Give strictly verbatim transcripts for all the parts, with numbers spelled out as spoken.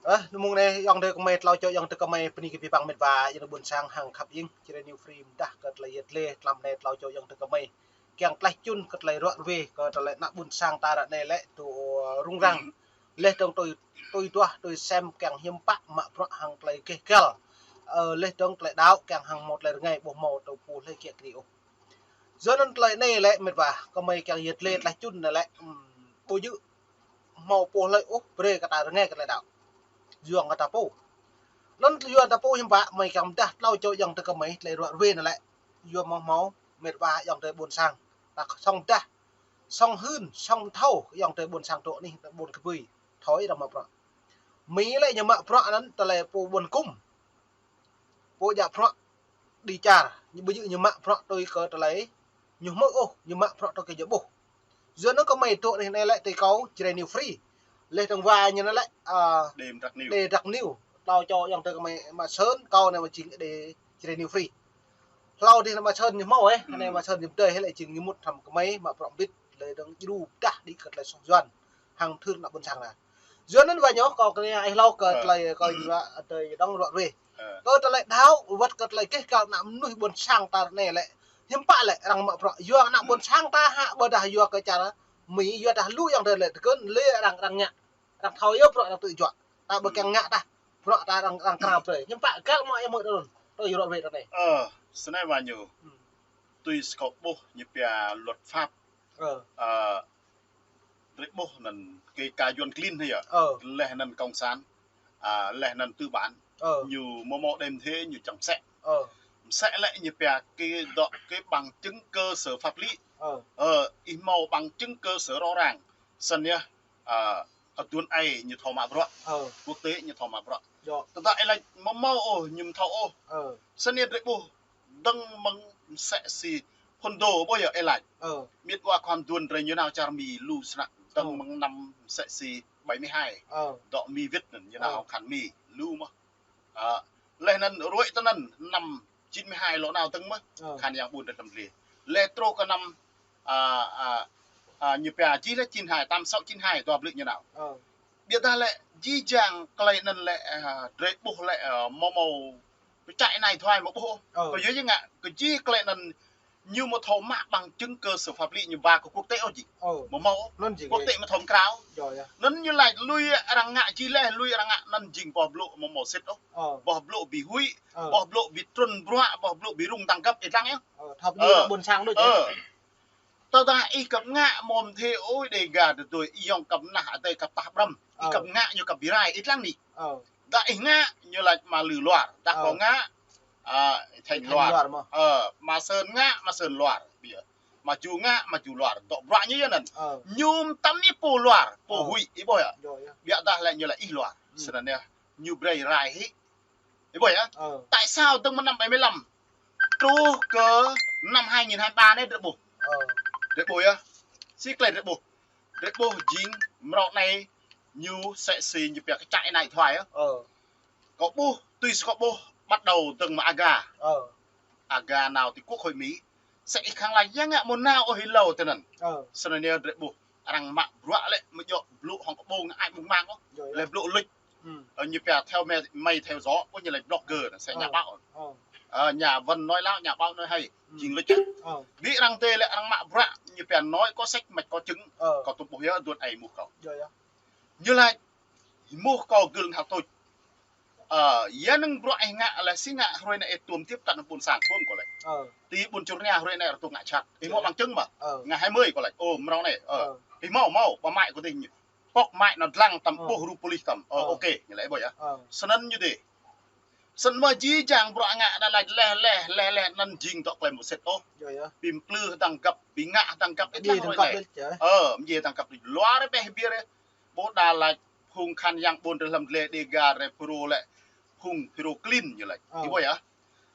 Ơ, mơ̆ng anai ayŏng adơi kơmơi, tlâo čô ayŏng adơi kơmơi, bơni kơ abih bang met wa ayŏng adơi ƀôn sang hăng khăp ing, Jrai New Free mơdah kơ tơlơi yet lĕ tlam anai tlâo čô ayŏng adơi kơmơi kiăng tlaih čun kơ tơlơi ruă ruê kơ tơlơi ană ƀôn sang ta ră anai lĕ tŭ rŭng răng. Laih dơ̆ng tui, tui duah, tui sem kiăng hiư̆m pă mă bruă hăng tơlơi gêh gal. Ơ, laih dơ̆ng tơlơi đaŏ kiăng hăng hmâo tơlơi rơngai, ƀu hmâo tŭ pô hlơi kiăng kri ôh. Yua anŭn tơlơi anai lĕ met wa, kơmơi kiăng yet lĕ tlaih čun anai lĕ, ưm, ƀu djơ̆ hmâo pô hlơi ôh brơi kơ ta rơngai kơ tơlơi đaŏ. Yua kơ ta pô. Anŭn yua ta pô hiư̆m pă, mơi kiăng mơdah tlâo čô ayŏng adơi kơmơi tơlơi ruă ruê anai lĕ. Yua mơ̆ng hmâo met wa ayŏng adơi ƀôn sang. Ta song mơdah, song hưn, song thâo ayŏng adơi ƀôn sang dŏ anih ƀôn kơbơi. Thâo arăng mă bruă. Mi lĕ ñu mă bruă anŭn tơlơi pô ƀôn kŭm. Pô djă bruă đi čar, ñu ƀu djơ̆ ñu mă bruă tui kơ tơlơi ñu hmư̆ ôh, ñu mă bruă tui kơ ñu ƀuh. Yua anŭn kơmơi dŏ anih anai lĕ tui kâo Jrai New Free. Laih dơ̆ng wa ñu anai lĕ, a, Đê Mdrak New. Đê Mdrak New. Tlâo čô ayŏng adơi kơmơi Mă Sơn, kâo anai mă jing Đê Jrai New Free. Hlâo dih anai Mă Sơn ñu hmâo, ơ, anai Mă Sơn ñu pơdơi, hĭ lĕ jing ñu mŭt hrŏm kơmơi, mă bruă mbĭt, laih dơ̆ng djru pơdah đĭ kơ tơlơi soh Yuan hăng thưr ană ƀôn sang ta. Yua anŭn wa ñu kâo kơ anai ih hlâo kơ tơlơi kơ ñu wa adơi dŏng ruă ruê. Kơ tơlơi đaŏ wơ̆t kơ tơlơi gêh gal ană mơnuih ƀôn sang ta anai lĕ. Hiư̆m pă lĕ arăng mă bruă. Yua ană ƀôn sang ta hă ƀôdah yua kơ čar Mi, yua dah lu ayŏng adơi lĕ tơkơn, lĕ arăng, arăng ngă. Arăng thâo yơh bruă arăng tŭ juă. Ta ƀu kiăng ngă tah. Bruă ta arăng, arăng krao brơi. Hiư̆m pă gal mă yơh mơ̆ đơ̆n. Tui ruă ruê anai. Ơ, sơnai wa ñu. Tui skop ƀuh ñu pia luật pháp. Ơ. Ơ, drơi ƀuh anŭn kơ ka Yuan klin hă yơh. Ơ. Laih anŭn cộng sản. A, laih anŭn tư bản. Ơ. Ñu mơ̆ mơ̆ đêm thế ñu čang msĕ. Ơ. Msĕ lĕ ñu pia kơ dŏ kơ bằng chứng cơ sở pháp lý. Ơ. Ơ, ih hmâo bằng chứng cơ sở rõ ràng. Sơnai, a, aduôn ai ñu thâo mă bruă. Ơ. Quốc tế ñu thâo mă bruă. Yơh. Tơdah ai laĭ mơ̆ mơ̆ ôh, ñu mơ̆ thâo ôh. Ơ. Sơnai drơi ƀuh dơ̆ng mơ̆ng msĕ si phŭn dô ƀuh yơh ai laĭ. Ơ. Mĭt wa khua mduôn drơi ñu nao čar Mi lu snăk dơ̆ng mơ̆ng năm msĕ si bảy mươi hai. Ơ. Dŏ Mi wĭt anŭn ñu nao hăng khăn Mi lu mơ̆n. A, laih anŭn ruai tơ anŭn năm chín mươi hai lŏ nao dơ̆ng mơ̆n. Ơ. Khăn yang ƀun drơi tơm lĕ. Laih truh kơ năm, a, a, a, ñu pia jih lĕ chín hai, tám sáu chín hai dua blư̆ ñu nao. Ơ. Ƀiădah lĕ jih jang tơlơi anŭn lĕ, a, drơi ƀuh lĕ, a, mơ̆ mơ̆ pơčah anai thuai mơ̆ ƀuh. Ơ. Kơ yua ñu ngă, kơ jih tơlơi anŭn ñu mơ̆ thâo mă bằng chứng cơ sở pháp lý ñu ba kơ quốc tế ôh jing. Ơ. Mơ̆ mơ̆. Anŭn jing quốc tế mơ̆ thâo krao. Yơh, yơh. Anŭn ñu laĭ lui arăng ngă jih lĕ, lui arăng ngă anŭn jing boh blŭ mơ̆ mơ̆ sĭt ôh. Ơ. Boh blŭ ƀu huĭ, ơ, boh blŭ ƀu trŭn bruă, boh blŭ ƀu rŭng tăng găp, ih lăng yơh. Ơ, thâo ƀu ƀôn sang đôč. Ơ. Tơdah ih kăp ngă mơ̆ mơ̆ thê ơi Đêga tơdơi, ih yŏng kăp nah adơi kăp tah ƀrăm. Ih kăp ngă ñu kăp bi rai, ih lăng anih. Ơ. Dah ih ngă, ñu laĭ Mă Lư luar. Dah kâo ngă, a, Thanh luar. Ơ, Mă Sơn ngă, Mă Sơn luar. Ƀiă. Mă Ju ngă, Mă Ju luar. Dŏ bruă ñu yơh anŭn. Ơ. Ñu mơtam ih pô luar, pô huĭ, ih ƀuh yơh. Yơh, yơh. Ƀiădah lĕ ñu laĭ ih luar. Sơnai anai, ñu brơi rai hĭ. Ih ƀuh yơh. Ơ. Tại sao dơ̆ng mơ̆ng năm bảy mươi lăm truh kơ năm hai nghìn hai mươi ba anai drơi ƀuh. Ơ. Drơi ƀuh yơh. Si tơlơi drơi ƀuh. Drơi ƀuh jing mrâo anai ñu msĕ si ñu pia kơ čah anai thuai yơh. Ơ. Kâo ƀuh, tui si kâo ƀuh, bắt đầu dơ̆ng mơ̆ng Aga. Ơ. Aga nao tui quốc hội Mi. Msĕ ih khăng laĭ yang ngă mơ̆ nao ôh hlâo tơ anŭn. Ơ. Sơnai anai drơi ƀuh. Arăng mă bruă lĕ mơ̆ djơ̆ blŭ hŏng kơ ƀơ̆ng ai ƀơ̆ng mang ôh. Yơh, yơh. Lĕ blŭ luč. Ơ, ñu pia theo mày, mày theo gió, ƀuh ñu laĭ blogger, msĕ nhà báo. Ơ. Ơ, nhà văn nói láo, nhà báo nói hay. Jing luč. Ơ. Ƀiă arăng tê lĕ arăng mă bruă, ñu pia nói có sách mách có chứng. Ơ. Kâo tŭ ƀuh yơh, aduôn ai mŭt kâo. Yơh, yơh. Ñu laĭ, mŭt kâo gưl ngă tuč. Ơ, yua anŭn bruă ih ngă lĕ si ngă hrơi anai ih tuôm tiếp cận ƀôn sang thun kâo laĭ. Ơ. Ti ƀôn Čư̆ Rơnia hrơi anai rơtuh ngă čăt. Ih hmâo bằng chứng mơ̆? Ơ. Ngă hai mươi kâo laĭ. Ơ, mrâo anai. Ơ. Ơ. Ih hmâo, hmâo, ba mă kâo tĭng ñu. Pŏk mă anŭn lăng tăm ƀuh rup polis tăm. Ơ, ok, ñu laĭ ƀuh yơh. Ơ. Sơnăn ñu dê. Sơnăn mơ̆ jih jang bruă ngă anŭn laĭ leh, leh, leh, leh, anŭn jing dŏ klem mơsĭt ôh. Yơh, yơh. Bi mplư hơdăng găp, bi ngă hơdăng găp, ih lăng rơi leh. Ơ, mjê hơdăng găp, luar ƀĕ hơbir. Ƀôdah laĭ phung khăn yang ƀôn drơi hlăm dlê Đêga drơi Phrô lĕ phung Phrô klin ñu laĭ. Ơ. Ih ƀuh yơh.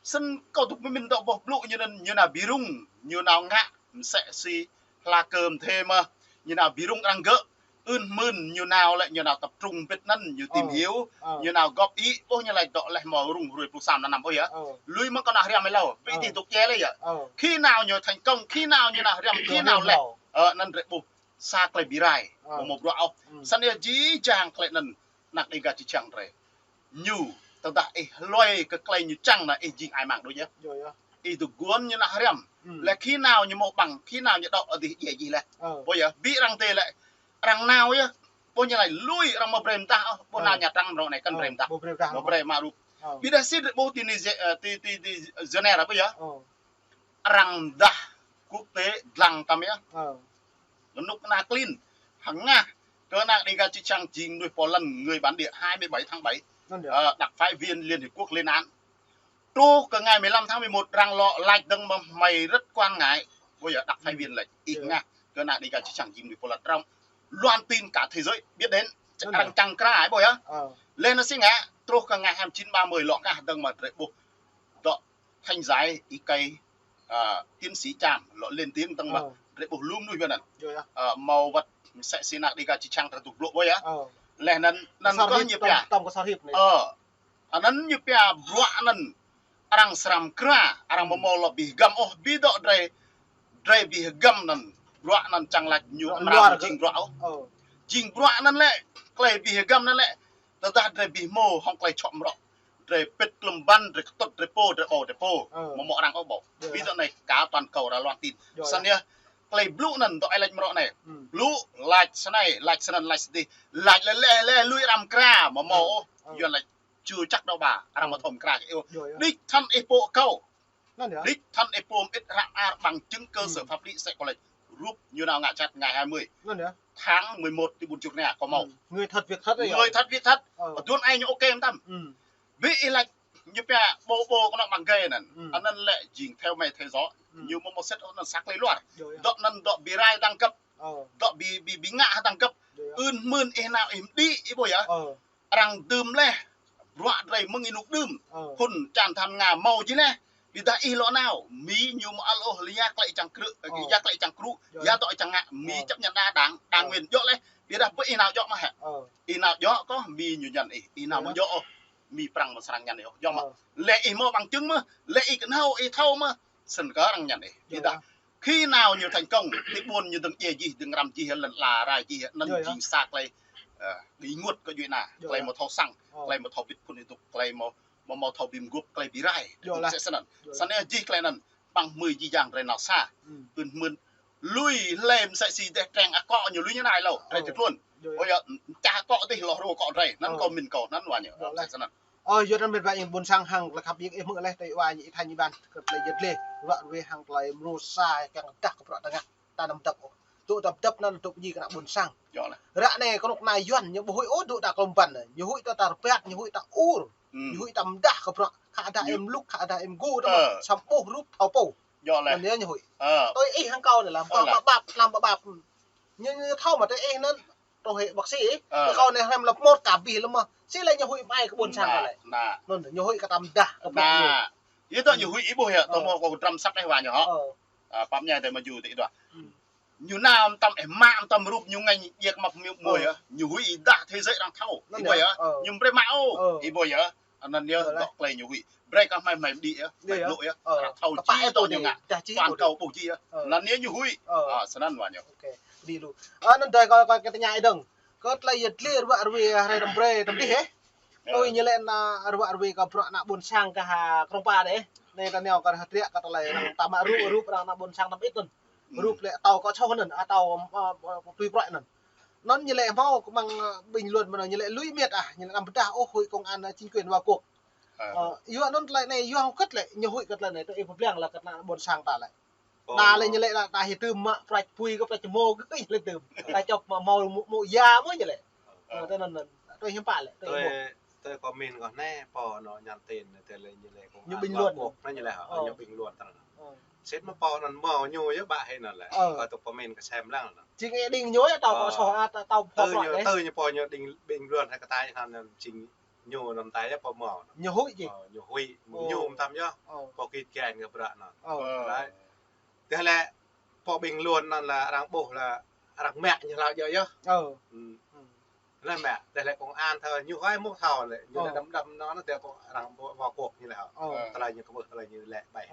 Sơnăn kâo tŭ pơmĭn dŏ boh blŭ ñu anŭn ñu nao bi rŭng, ñu nao ngă msĕ si hla kơm thê mơ̆, ñu nao bi rŭng arăng gơ̆, ưn hmưn ñu nao lĕ ñu nao tập trung mbĭt anŭn ñu tìm hiểu, ñu nao góp ý, ƀuh ñu laĭ dŏ leh mơ̆ rŭng hrơi pluh sa năm ƀuh yơh. Ơ. Lui mơ̆ng kâo nao hriăm hlâo, ƀu tĭ dŏ djai lĕ yơh. Ơ. Khi nào ñu thành công, khi nào ñu nao hriăm, khi nào lĕ. Ơ, anŭn drơi ƀuh. Sa tơlơi bi rai, ơ, mơ̆ mơ̆ bruă ôh. Sơnăn yơh jih jang tơlơi anŭn. Ană Dêga či čang drơi. Ñu, tơdah ih hlơi kơ tơlơi ñu čang anŭn ih jing ai mang đôč yơh. Ih tơguan ñu nao hriăm. Lĕ khi nao ñu mơ̆ ƀăng, khi nao ñu dŏ adih djai jih lĕ. Ƀu yơh, ƀing arăng tê lĕ, arăng nao yơh. Ƀu ñu laĭ lui arăng mơ̆ brơi mơdah, ƀu nao Nha Trang mrâo anai kăn brơi mơdah. Mơ̆ brơi mă rup. Ƀiădah sĭt ƀu ti ni, ti, ti, ti Geneva ƀu yơh. Arăng mơdah quốc tế dlăng tăm yơh. Kơnuk kơna klin. Hăng ngă kơ ană Dêga či čang jing mơnuih pô lăn người bản địa hai mươi bảy tháng bảy. Đặc phái viên Liên Hiệp Quốc lên án. Truh kơ ngày mười lăm tháng mười một arăng lŏ laĭ dơ̆ng mơ̆ hmei rất quan ngại. Ƀu yơh đặc phái viên laĭ ih ngă kơ ană Dêga či čang jing mơnuih pô lăn arăng. Loan tin cả thế giới biết đến. Arăng čang kra ai ƀu yơh. Lĕ anŭn sĭt ngă truh kơ ngày hai mươi chín ba mươi lŏ ngă dơ̆ng mơ̆ drơi ƀuh dŏ thánh giám Y Kay, tiến sĩ Cham lŏ lên tiếng dơ̆ng mơ̆ drơi ƀuh lu mơnuih ƀơi anŭn. Mâo wơ̆t mơsĕ si ană Dêga či čang drơi tŭk blŏ ƀu yơh. Lĕ anŭn, anŭn kơ ñu pia. Anŭn ñu pia bruă anŭn arăng srăm kra, arăng mơ̆ mâo lŏ ƀing hơgăm ôh, ƀing dŏ drơi, drơi ƀing hơgăm anŭn, bruă anŭn čang laĭ ñu amra jing bruă ôh. Jing bruă anŭn lĕ, tơlơi ƀing hơgăm anŭn lĕ, tơdah drơi ƀing hmâo hŏng tơlơi čŏk mrŏ. Drơi pĭt klum ƀăn, drơi kơtŭt, drơi pô, drơi ƀâo, drơi pô. Mơ̆ mâo arăng ôh ƀâo. Ƀing dŏ anai cả toàn cầu ra loan tin. Snăn yơh, tơlơi blŭ anŭn dŏ ai laĭ mrŏ anai. Blŭ, laĭ snei, laĭ snăn, laĭ sdih. Laĭ lĕ lĕ lĕ lui arăng kra, mơ̆ mâo ôh. Yuan laĭ chưa chắc đâu bà, arăng mơ̆ thâo kra kơ ih. Đĭ than ih pô kâo. Đĭ than ih pô mơit hră mơar bằng chứng cơ sở pháp lý sĕ kơ laĭ. Rup ñu nao ngă čăt ngày hai mươi tháng mười một ti ƀuôn Čư̆ Rơnia kâo mâo. Người thật việc thật. Người thật việc thật. Tơdron ai ñu ok mơtam. Ƀing ih laĭ ñu pia ƀâo ƀâo kơnơ̆ng ƀăng gai anŭn. Anŭn lĕ jing theo mây theo gió. Ñu mơ̆ mâo sĭt ôh anŭn sa tơlơi luar. Dŏ anŭn dŏ ƀing rai tăng cấp. Dŏ ƀing, ƀing, ƀing ngă tăng cấp. Ưn hmư̆ ih nao ih mđĭ ih ƀu yơh. Arăng dưm leh. Bruă drơi mơ̆ng ih nuk đưm. Hun čan than ngă mâo jih leh. Ƀiădah ih lŏ nao. Mi ñu mơ̆ ăl ôh lĕ ya tơlơi čang krư̆, ya tơlơi čang krư̆, ya dŏ čang ngă. Mi chấp nhận đa đảng, đảng viên djŏ leh. Ƀiădah ƀơi ih nao djŏ mơ̆ hĕ. Ih nao djŏ kơ mi ñu ñăn ih. Ih nao mơ̆ djŏ ôh. Mi prăng mơ̆ srăng ñăn ih ôh. Djŏ mơ̆. Lĕ ih mâo bằng chứng mơ̆. Lĕ ih kơnhâo ih thâo mơ̆. Snăn kơ arăng ñăn ih. Ƀiădah khi nao ñu thành công, ti ƀuôn ñu dơ̆ng djai jih, dơ̆ng răm jih, lăn ala rai jih, anŭn jing sa tơlơi, ơ, đĭ ngŏt kơ djuai ana, tơlơi mâo thâo săng, tơlơi mâo thâo bĭt phŭn ih tŭk, tơlơi mâo, mâo, mâo thâo bi mguôp, tơlơi bi rai. Mơsĕ snăn. Snăn yơh jih tơlơi anŭn, ƀăng hmư̆ jih jang drơi nao sa. Ưn hmư̆ lui hlơi mơsĕ si dêh treng akŏ ñu lui ñu nai lâo, drơi ti tluôn. Ơ, čah akŏ dih lŏ hru akŏ drơi, anŭn kâo min kâo, anŭn wa ñu. Mơsĕ snăn. Ơ, yua anŭn mĕt wa ih ƀuôn sang hăng tơlơi khăp ƀing ih hmư̆ leh, tơlơi wa ñu ih tha ñu ƀan, kơ tơlơi yơh leh, ruă ruê hăng tơlơi mrô sa, kiăng dah kơ bruă tơngah, ta anăm dăp ôh. Dŏ ta dăp anŭn dŏ pơjing kơ ană ƀuôn sang. Ră anai kơnuk kơna Yuan ñu ƀu huĭ ôh dŏ ta klum ƀăn, ñu huĭ ta ta rơbat, ñu huĭ ta ur, ñu huĭ ta mdah kơ bruă, khă dah ih mluk, khă dah ih mgu, ta mă, samơ̆ ƀuh rup thâo pô. Anŭn yơh ñu huĭ. Tui ih hăng kâo anai lah, ƀă ƀă ƀap, năm ƀă ƀap. Ñu, ñu thâo mă tui ih anŭn, truh hĭ bác sĩ, kâo anai hrăm lăp mơ̆t kơ abih lăm mơ̆. Si lĕ ñu huĭ mă ai kơ ƀuôn sang kâo lĕ. Anŭn, ñu huĭ kơ ta mdah kơ bruă ñu. Yua dah ñu huĭ ih ƀuh yơh, tơmơ̆ kâo kơdrăm săp leh wa ñu hŏ. Pap ñai tơlơi mơ̆ ju tơlơi đua. Ñu nao mơtam ih mă mơtam rup ñu ngă djek mă mui yơh. Ñu huĭ ih dah thế giới arăng thâo. Ih ƀuh yơh. Ñu brơi mă ôh. Ih ƀuh yơh. Anŭn yơh dŏ tơlơi ñu huĭ. Brơi kơ hmei hmei đĭ yơh. Hmei blŭ yơh. Arăng thâo či tơ ñu ngă. Toàn cầu ƀuh či yơh. Anŭn yơh ñu huĭ. Snăn wa ñu. Anŭn dơi kơ, kơ, kơ tơña ih dơ̆ng. Kơ tơlơi yơh leh ruă ruê hrơi răm brơi tăm dih hĕ. Tui ñu lĕ anŭn ruă ruê kơ bruă ană ƀuôn sang kơ ha krong pa dih. Anai ta nao kơ ha triă kơ tơlơi arăng ta mă rup, rup arăng ană ƀuôn sang tăm ih anŭn. Rup lĕ tâo kơ čoh anŭn, a tâo, ơ, ơ, tui bruă anŭn. Anŭn ñu lĕ hmâo kơ ƀing, ơ, bình luận mơ̆n ñu lĕ lui miêt ah, ñu lĕ anăm pơdah ôh huĭ công an, ơ, chính quyền vào cuộc. Ơ, yua anŭn tơlơi anai, yua hơget lĕ, ñu huĭ kơ tơlơi anai, tui ih pơblang lĕ kơ ană ƀuôn sang ta lĕ. Đa lĕ ñu lĕ đa, đa hĭ tơm mă prăk pui kơ prăk čơmô kơ ñu lĕ tơm. Đa čŏp mă mâo mơ̆, mơ̆ ya mơ̆ ñu lĕ. Ơ, tui anŭn anŭn. Tui hiư̆m pă lĕ, tui ih ƀuh. Tui comment kơ anai, pô anŭn nhắn tin anai, tơlơi ñu lĕ công an vào cuộc anai ñu lĕ, ñu bình luận tơlơi anŭn. Sĭt mơ̆ pô anŭn mâo ñu yơh ƀă hĭ anŭn lĕ. Kơ tŭk comment kơ sem lăng anŭn. Jing ih đing ñu yơh tâo kơ čoh, a, tâo, tâo pơhuă lĕ. Tui ñu pô ñu đing bình luận hĭ kơ ta anŭn jing ñu anŭn ta yơh pô mâo. Ñu huĭ jing. Ơ, ñu huĭ, ñu mơtam yơh. Pô kit kian kơ bruă anŭn. Đấy. Tơdah lĕ pô bình luận anŭn lĕ arăng ƀuh lĕ arăng mă ñu hlâo djơ̆ yơh. Lĕ mă, tơdah lĕ công an thâo ñu huĭ mơ̆ thâo lĕ, ñu lĕ đăm đăm anŭn, anŭn tơdah kơ arăng vào, vào cuộc ñu lĕ. Tơlơi ñu kơ ƀuh, tơlơi ñu lĕ ƀai.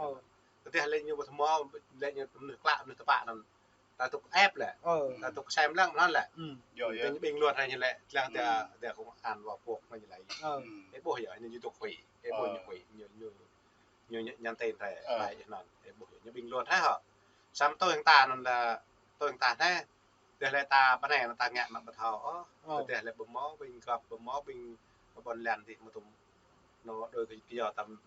Tơdah lĕ ñu ƀu thâo mâo, lĕ ñu mơnuih klă, mơnuih tơpă anŭn. ta tŭk ĕp lĕ. Ơ. Ta tŭk sem lăng mơ̆n lĕ. Ơ. Yơh, yơh. Ƀing luă hrơi ñu lĕ, lăng ta, ta công an wa pok ñu lĕ. Ơ. Ơ. Ơ, ƀuh yơh, ñu tŭk huĭ. Ơ, ƀuh ñu huĭ, ñu, ñu, ñu nhắn tin hrơi, ơ, ƀai yơh anŭn. Ơ, ƀuh yơh, ñu ƀing luă hrơi hŏ. Samơ̆ tui hăng ta anŭn lĕ, tui hăng ta anai. Tơdah lĕ ta pơ anai anŭn ta ngă mă ƀu thâo ôh. Ơ. Tơdah lĕ ƀu hmâo, ƀing gŏp ƀu hmâo, ƀing ƀôn lan tih mơtum. Anŭn đôi khi pioh tam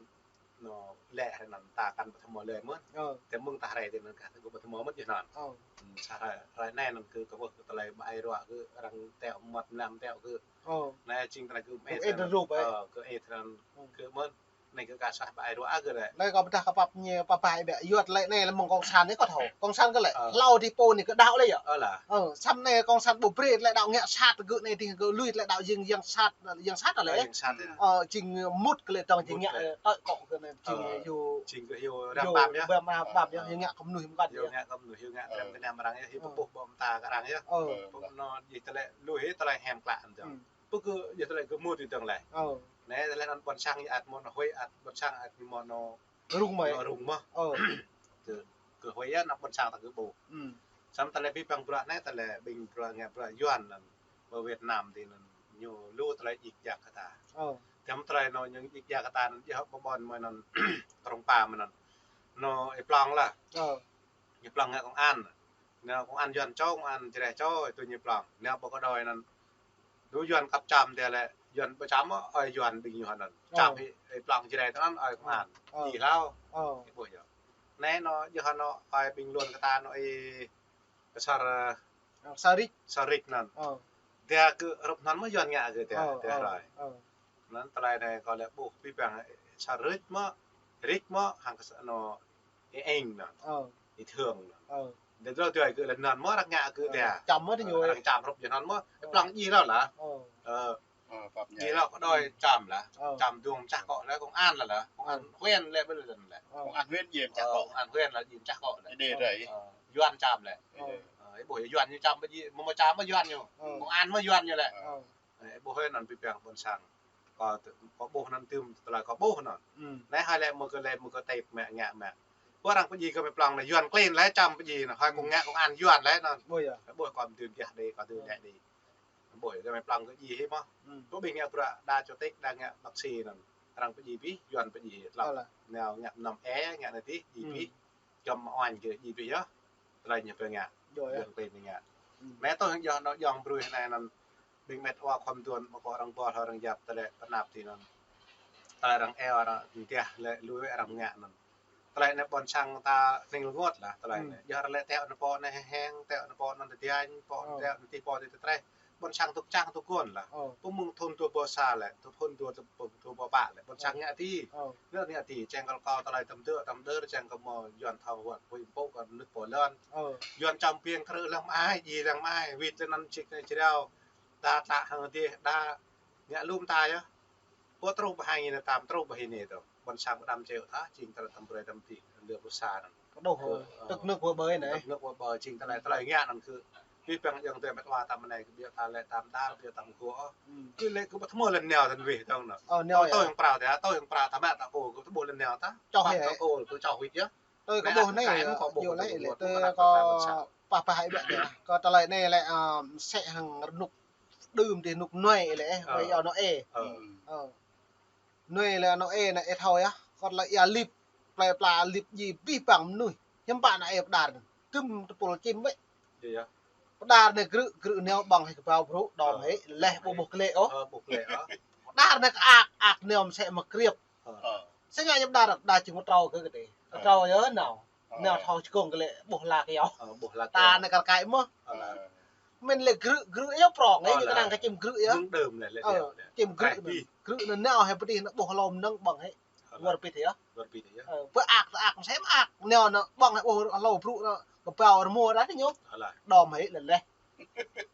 anŭn lĕ hrơi anŭn ta kăn ƀu thâo hmâo lĕ mơ̆n. Ơ. Tơdah mơ̆ng ta hrơi tih anŭn kah ta ƀu thâo hmâo mơ̆n yơh anŭn. Ơ. Ơ, sa hrơi, hrơi anai anŭn kơ kơ ƀuh kơ tơlơi ƀai ruă kơ arăng teo mơmŏt mlam teo kơ. Ơ. Anai jing tơlơi kơ mơit ơ, kơ ih tơlơi kơ mơ̆n. Anai kơ ka sah ƀai ruă kơ lĕ. Anai kâo pơdah kơ pap ñu, pap ƀai ƀĕ, yua tơlơi anai lĕ mơ̆ng kông sản anai kâo thâo. Kông sản kơ lĕ. Ơ. Hlâo tih pô anai kơ đaŏ lĕ yơh. Ơ lah. Ơ, samơ̆ anai kông sản ƀu brơi tơlơi đaŏ ngă sat kơ anai tih kơ lui tơlơi đaŏ jing yang sat, yang sat lĕ. Ơ, yang sat yơh. Ơ, jing mŭt kơ lĕ tơ̆ng jing ngă, ơ, tơ̆ kông kơ anai jing yua. Jing kơ yua ram bam yơh. Ram bam yơh, yua ngă kơ mơnuih mơkăn yơh. Yua ngă kơ mơnuih, yua ngă kơ mơnam arăng yơh, yua pơpŭ ƀô̆ mơta kơ arăng yơh. Ơ. Pơpŭ anŭn jing tơlơi lui tơlơi hiam klă anŭn. Ơ. Pơkơ yơh tơlơi kơ mŭt tih dơ̆ng lĕ. Ơ. Anai tơlơi anŭn ƀôn sang yơh ăt mơ̆n huĭ ăt ƀôn sang ăt mơ̆n anŭn rŭng mơ̆. Anŭn rŭng mơ̆. Ơ. Kơ, kơ huĭ yơh anŭn ƀôn sang ta kơ ƀuh. Ơ. Samơ̆ tơlơi pĭ păng bruă anai tơlơi ƀing bruă ngă bruă Yuan anŭn. Ƀơi Việt Nam tih anŭn ñu lu tơlơi djik djak kơ ta. Ơ. Tơm tơlơi anŭn ñu djik djak kơ ta anŭn yơh ƀơ ƀôn mơ̆ anŭn Krông Pa mơ̆ anŭn. Anŭn ih plŏng lah. Ơ. Ih plŏng ngă kông an. Anŭn kông an Yuan čô, kông an Jrai čô, ih tui ñu plŏng. Anŭn ƀơ kơ đôi anŭn. Lu Yuan kăp čăm tih lĕ, Yuan ƀu čăm mơ̆, ơi Yuan ƀing ñu anŭn. Ơ. Čăm ih, ih plŏng Jrai tơnăn, ơi kông an. Ơ. Ih hlâo. Ơ. Ih ƀuh yơh. Anai anŭn, yơh anŭn, ơi ƀing luă kơ ta anŭn ih, Sar, Sar Rik. Sar Rik anŭn. Ơ. Tơdah kơ rup anŭn mơ̆ Yuan ngă kơ tơdah, ơ, tơdah ơ, rai. Ơ. Anŭn tơlơi anai kâo lĕ ƀuh pĭ păng Sar Rik mơ̆, Rik mơ̆, hăng kơ sa-, anŭn, ih eng anŭn. Ơ. Ih Thương anŭn. Ơ. Tơdah tơlơi kơ lĕ anŭn mơ̆ arăng ngă kơ tơdah. Ơ, čăm mơ̆ tih ñu. Arăng čăm rup yơh anŭn mơ̆. Ơ. Ih plŏng djai hlâo lah. Ơ. Ơ. Ơ, pap ñu. Djai hlâo kơ đôi čăm lah. Ơ. Čăm dơ̆ng mơčah akŏ lah, kông an lah lah. Kông an huyện lĕ ƀơi lĕ anŭn lĕ. Ơ. Kông an huyện djai mơčah akŏ. Kông an huyện lah djai mơčah akŏ lĕ. Ih dih rai. Ơ. Yuan čăm lĕ. Ơ. Ơ, ih ƀuh Yuan ñu čăm ƀu djai, mơ̆ čăm mơ̆ Yuan ñu. Ơ. Kông an mơ̆ Yuan ñu lĕ. Ơ. Ơ, ih ƀuh anŭn pĭ păng ƀôn sang. Kâo, kâo ƀuh anŭn tơm tơlơi kâo ƀuh anŭn. Ơ. Anai hơi lĕ mơ̆ kơ lĕ mơ̆ kơ tep mă ngă mă. Kơ arăng pơdjai kơ mă plŏng anai Yuan klin lĕ čăm pơdjai anŭn. Hơi kông ngă kông an Yuan lĕ anŭn. Ƀuh yơh. Ƀuh kâo tơm biă đơi, kâo tơm đeh đơi. Ƀuh kơ mă plŏng kơ djai hĭ mơ̆. Ơ. Kơ ƀing ngă bruă đa čô tĕk đa ngă bác sĩ anŭn. Arăng pơdjai pĭ, Yuan pơdjai. Ơ lah. Anŭn ngă mơnam ê, ngă anai tih, djai pĭ. Ơ. Čăm mă oan kơ djai pĭ yơh. Tơlơi ñu pơngă. Yơh, yơh. Yuan pơngă. Ơ. Mă tui hăng yơh anŭn yơh brơi anai anŭn. Ƀing met wa khŏm tuan, mă kơ arăng ƀuh, arăng yap, tơlơi pơnap tih anŭn. Tơlơi arăng eo, arăng tiah, lĕ lui arăng ngă anŭn. Tơlơi anai ƀôn sang ta ning rơngot lah, tơlơi anai. Ơ. Yơh arăng lĕ teo anŭn pô anai heng, teo anŭn pô anŭn tơdiañ, pô anŭn teo anŭn tih pô tih tơtreh. Ƀôn sang tŭk čang tŭk gôn lah. Ơ. Pơmơ̆ng thun dua rơbâo sa lĕ, tŭk thun dua, dua rơbâo pă lĕ, ƀôn sang ngă tih. Ơ. Ngă, ngă tih, čang kơ kâo tơlơi tơm dơ̆, tơm dơ̆, čang kơ mơ̆ Yuan thâo wơ̆t, huĭ mpŭ kơ nưk pô lŏn. Ơ. Yuan čăm piêng krư̆ lăng mơai, djai lăng mơai, wĭt lĕ anŭn čik anai čreo. Đa tlă hăng dih, đa ngă lŏm ta yơh. Pô truh ƀơi hai nghìn lăm, truh ƀơi hai nghìn tơ. Ƀôn sang pơđăm čeo tha, jing tơlơi tơm brơi tơm tih, lĕ pơsa anŭn. Kơ đôč, kơ, ơ, tơ̆k nưk wơ̆t ƀơi anai. Tơ̆k nưk wơ̆t ƀơi, jing tơlơi, tơlơi ngă anŭn kơ. Pĭ păng yơh tơlơi met wa ta mơnai kơ biă ta lĕ tam đar, biă tam gô. Ơ. Kơ lĕ kơ ƀu thâo hmâo lŏn neo tơ̆n wih tơ̆ng anŭn. Ơ, neo yơh. Tui hăng phrâo tơdah, tui hăng phrâo ta mă ta kơ, kơ ƀu hmâo lŏn neo ta. Čoh ta kơ, kơ čoh wĭt yơh. Tui kâo ƀuh anai, yua lĕ, tui kâo pap ƀai ƀĕ tơ̆. Kơ tơlơi anai lĕ, ơ, mơsĕ hăng rơnŭk đưm tih rơnŭk Noe lĕ, ơ, wai yua Noe. Ơ. Ơ. Noe lĕ Noe anai ih thâo yơh. Kơ tơlơi ia lip, plơi pla lip djai pĭ păng mơnuih. Hiư̆m pă anai ih pơđar. Tơm tơpul čim wĕ. Yơh, yơh. Pơđar anai krư̆, krư̆ neo ƀơ̆ng hĭ kơbao brŭ, đom hĭ, leh ƀu ƀuh klĕ ôh. Ơ, ƀuh klĕ ôh. Pơđar anai kơ ak, ak neo mơsĕ mơkriăp. Ơ. Sĭt ngă ñu pơđar, pơđar čim mơtrâo kơ kơdih. Ơ. Mơtrâo yơh nao. Ơ. Nao thâo čơkông kơ lĕ ƀuh lak yơh. Ơ, ƀuh lak yơh. Ta anai kar kaĭ mơ̆. Ơ. Mơ̆n lĕ krư̆, krư̆ yơh prong, ơ, ñu kơnang kơ čim krư̆ yơh. Mơ̆ng đưm lĕ, lĕ, ơ, lĕ, lĕ. Čim krư̆ mơ̆n. Krư̆ anai nao hĭ pơdih anai ƀuh hlâo mơnơ̆ng ƀơ̆ng hĭ. Ơ. Wơr bĭt yơh. Wơr bĭt yơh. Ơ, pơ ak, tơ ak, mơsĕ mơak. Nao anai ƀơ̆ng hĭ ƀuh hlâo brŭ anai, kơbao rơmô ră anai ñu. Ơ lah. Đom hĭ lĕ leh.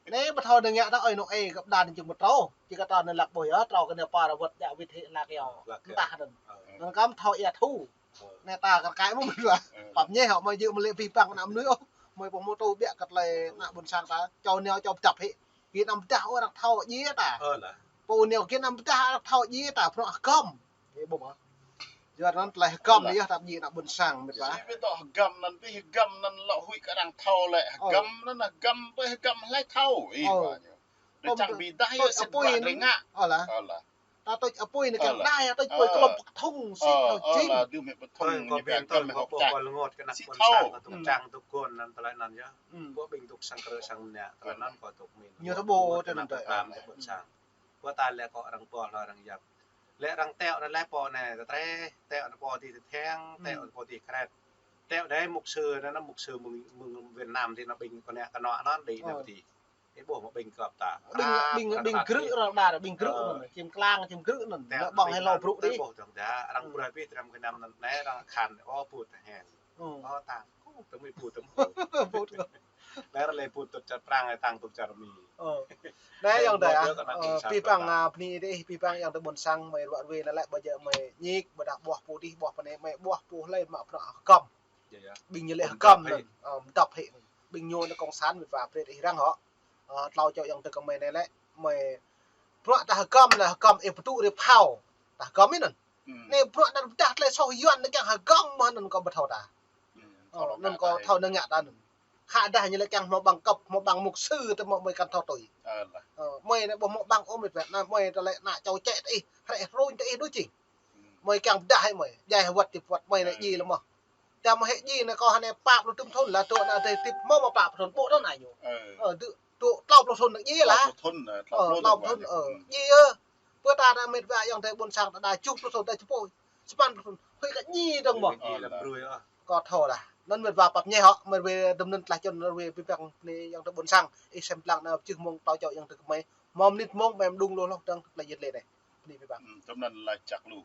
Anai ƀu thâo anai ngă tah ơi Noe kơ pơđar anai čim mơtrâo. Či kơ ta anai lăk ƀuh yơh, trâo kơ anai pơra wơ̆t djă wĭt hĭ lak yơh. Lak yơh. Ntah anŭn. Ơ. Anŭn kăm thâo ia thu. Ơ. Anai ta kar kaĭ mơ̆ mơ̆n lah. Ơ. Pap ñu hŏ mơ̆ jơ̆ mơ̆ lĕ pĭ păng ană mơnuih ôh. Mơ̆ pô hmâo tŭ biă kơ tơlơi ană ƀôn sang ta. Čô neo čô pơdăp hĭ. Kơ anăm pơdah ôh arăng thâo djai ta. Ơ lah. Pô neo kơ anăm pơdah arăng thâo djai ta. Prŏng hơgŏm. Ih ƀuh mơ̆. Yua anŭn tơlơi hơgăm anai yơh tơlơi pơjing ană ƀôn sang mĕt wa. Ih ƀu tŏ hơgăm anŭn, ƀing hơgăm anŭn lŏ huĭ kơ arăng thâo lĕ. Hơgăm anŭn hơgăm, ƀing hơgăm hlơi thâo. Ih ƀu ñu. Dah čang ƀing dah yơh sĭt apui ƀă anŭn. Drơi ngă. Ơ lah. Ơ lah. Ta tui apui anŭn kiăng dah, tui apui kơ lŏm pơthŭng sĭt thâo jing. Ơ lah, dŭm hĭ pơthŭng ñu kiăng kơ mĕ hŏk čang. Sĭt thâo. Ƀing tŏ čang tŭ kôn anŭn tơlơi anŭn yơh. Ƀu ƀing tŭ sang krơ sang mơnă tơlơi anŭn kơ tŭ min. Ñu tơƀô tơlơi anŭn tơlơi ƀôn sang. Ƀu ta lĕ kơ arăng pô hlơi arăng yap. Lĕ arăng teo anŭn lĕ pô anai, ta treh, teo anŭn pô ti Theng, teo anŭn pô ti Kret. Teo đơi mục sư anŭn, mục sư mơ̆ng, mơ̆ng Việt Nam ti anŭn ƀing kơ anai kơ anŭn anŭn đĭ anŭn ti. Ih ƀuh mă ƀing kơp ta. Ƀing, ƀing grư̆ arăng đa, ƀing grư̆ anŭn, čim klang, čim grư̆ anŭn. Teo ƀing anŭn ƀuh tơdah arăng brơi pih tram kơ năm anŭn anai arăng khan, ơ, put hĕn. Ơ, ta, kơ tơmui put tơmui. Put. Lĕ arăng lĕ put tŭt čar Prang, tang tŭt čar Mi. Anai ayŏng adơi ah, pih pang, bơni dih, pih pang ayŏng adơi ƀôn sang, mơi ruă ruê anŭn lĕ, ƀơi jơ̆ mơi ñik, ƀôdah ƀuh pô dih, ƀuh pô anai, mơi ƀuh pô hlơi mă bruă hơgăm. Ƀing ñu lĕ hơgăm anŭn, mơdŏp hĭ. Ƀing ñu anŭn cộng sản mĕt wa brơi ih răng hŏ. Ơ, tlâo čô ayŏng adơi kơ mơi anai lĕ, mơi bruă ta hơgăm anŭn hơgăm ih pơtŭ rơphao. Ta hơgăm ih anŭn. Anai bruă ta pơdah tơlơi soh Yuan anŭn kiăng hơgăm mơ̆n anŭn kơ ƀu thâo ta. Ơ, anŭn kơ thâo anŭn ngă ta anŭn. Khă dah ñu lĕ kiăng hmâo bằng cấp, hmâo bằng mục sư ta mơi, mơi kăn thâo tui. Ơ, mơi anai ƀu hmâo bằng ôh mĕt wa, anŭn mơi tơlơi ană čô čĕ ta ih, hrĕ hruñ ta ih đôč jing. Mơi kiăng pơdah hĭ mơi, djai hơwăt ti pơwăt mơi anai djai lĕ mơ̆. Tơdah mơi hĕ djai anŭn kơ hơnai pă pluh tŭm thŭn lah, tŭ anŭn adơi tip hmâo mă pă pluh thŭn ƀôh thŭn anai ñu. Ơ, dŭ, tŭ tlâo pluh thŭn anŭn djai lah. Tlâo pluh thŭn, ơ, tlâo pluh thŭn, ơ, djai ơ. Ƀơi ta anai mĕt wa ayŏng adơi ƀôn sang ta đa tơjuh pluh thŭn, đa tơjuh pluh, sapăn pluh thŭn. Hơi kơ djai dơ̆ng mơ̆. Kơ thâo lah. Anŭn mĕt wa pap ñe hŏ, mơi wơ̆t dŭm anŭn tơlơi čun anŭn wơ̆t pih pang bơni ayŏng adơi ƀôn sang. Ih sem lăng anŭn čih mơ̆ng tlâo čô ayŏng adơi kơ mơi. Hmâo mơnit mơ̆ng mơi mơđung lu hloh dơ̆ng tơlơi yet lĕ anai. Bơni pih pang. Tơm anŭn laĭ čăk lu.